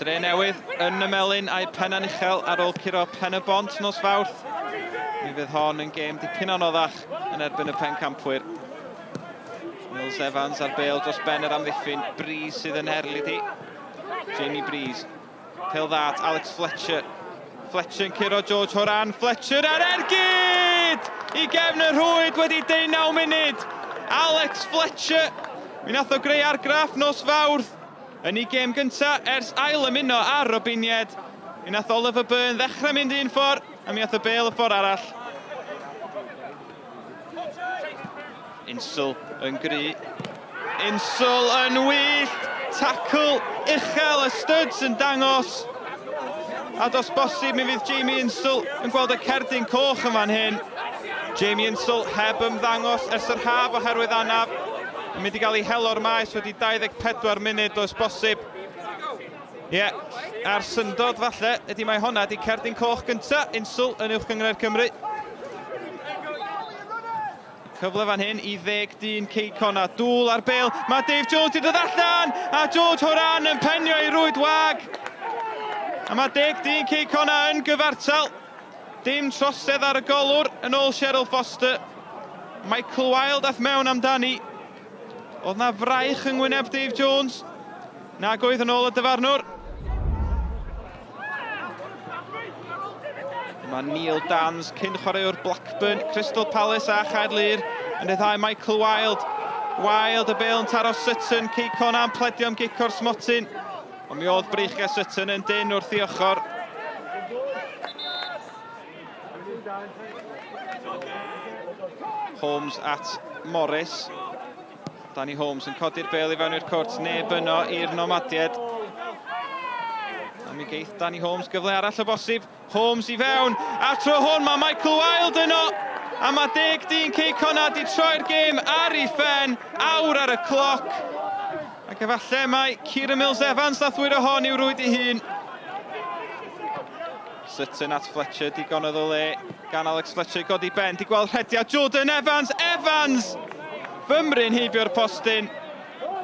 Dre Newydd yn y melyn a'i penna'n uchel ar ôl curo Pen y Bont nos Fawrth. Mi fydd hon yn gêm dipyn anoddach yn erbyn y pencampwyr. Mills Evans ar bêl dros ben yr amddiffyn. Breeze sydd yn herlid hi. Jamie Breeze. Pêl dda at Alex Fletcher. Fletcher yn curo George Horan. Fletcher ar ergyd! I gefn y rhwyd wedi 19 munud. Alex Fletcher. Mi nath o greu argraff nos Fawrth. Yn ei gêm gynta' ers ail-ymuno â'r Robiniaid, mi nath Oliver Byrne ddechrau mynd un ffordd a mi ath y bêl y ffordd arall. Insel yn gry. Insel yn wyllt! Tackle uchel y studs yn dangos. A dos bosib mi fydd Jamie Insel yn gweld y cerdyn coch yn fan hyn. Jamie Insel heb ymddangos ers yr haf oherwydd anaf. Yn mynd i gael ei hel o'r maes wedi 24 munud, does bosib. Ie, yeah, a'r syndod falle ydy mae honna di cerdyn coch gynta Insel yn Uwch Gynghrair Cymru. Cyfle fan hyn i ddeg dyn Cei Connah. Dŵl ar bêl. Mae Dave Jones wedi dod allan! A George Horan yn penio i rwyd wag. A mae deg dyn Cei Connah yn gyfartal. Dim trosedd ar y golwr yn ôl Cheryl Foster. Michael Wilde ath mewn amdani. Oedd na fraich yng ngwyneb Dave Jones? Nag oedd yn ôl y dyfarnwr. Mae Neil Danns, cyn chwaraewr Blackburn, Crystal Palace a Chaerlŷr, yn rhyddhau Michael Wilde. Wilde, y bêl yn taro Sutton, Cei Connah yn pledio am gic o'r smotyn. Ond mi oedd breichiau Sutton yn dynn wrth ei ochr. Holmes at Morris. Danny Holmes yn codi'r bêl i fewn i'r cwrt, neb yno i'r Nomadied. A mi geith Danny Holmes gyfle arall o bosib. Holmes i fewn, a tro hwn mae Michael Wilde yno. A mae deg dyn Cei Connah di troi'r gêm ar ei phen, awr ar y cloc. Ac efallai mae Kieran Mills Evans nath wyro hon i'w rwyd ei hun. Sutton at Fletcher, digon o le gan Alex Fletcher i godi ben. Di gweld rhediad Jordan Evans, Evans! Fymryn heibio'r postyn.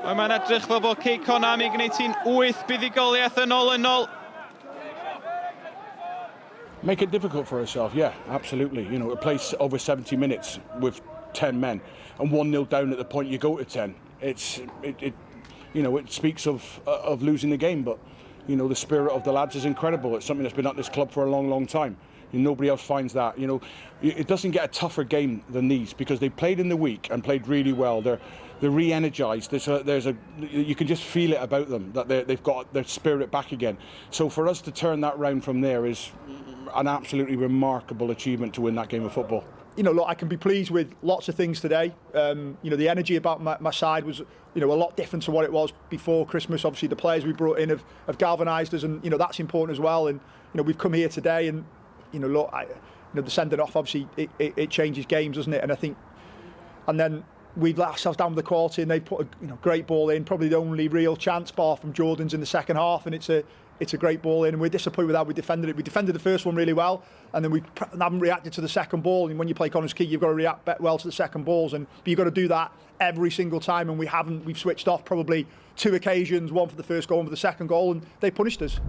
Ond mae'n edrych fel bod Cei Connah am ei gwneud hi'n wyth buddugoliaeth yn olynol. Make it difficult for herself, yeah, absolutely. You know, to play over 70 minutes with 10 men and 1-0 down at the point you go to 10, it's, it, it you know, it speaks of, of losing the game, but you know, the spirit of the lads is incredible. It's something that's been at this club for a long, long time. You know, nobody else finds that. You know, it doesn't get a tougher game than these because they played in the week and played really well. They're they're re-energized. There's a, there's a you can just feel it about them that they've got their spirit back again. So for us to turn that round from there is an absolutely remarkable achievement to win that game of football. You know, look, I can be pleased with lots of things today. You know, the energy about my, my side was, you know, a lot different to what it was before Christmas. Obviously, the players we brought in have, have galvanised us, and, you know, that's important as well. And, you know, we've come here today and, you know, look, I, you know, the sending off, obviously, it, it, it changes games, doesn't it? And I think, and then we've let ourselves down with the quality and they put a you know, great ball in, probably the only real chance bar from Jordan's in the second half, and it's a it's a great ball in, and we're disappointed with how we defended it. We defended the first one really well, and then we haven't reacted to the second ball. And when you play Connah's Quay, you've got to react well to the second balls, and but you've got to do that every single time, and we haven't. We've switched off probably two occasions, one for the first goal, one for the second goal, and they punished us.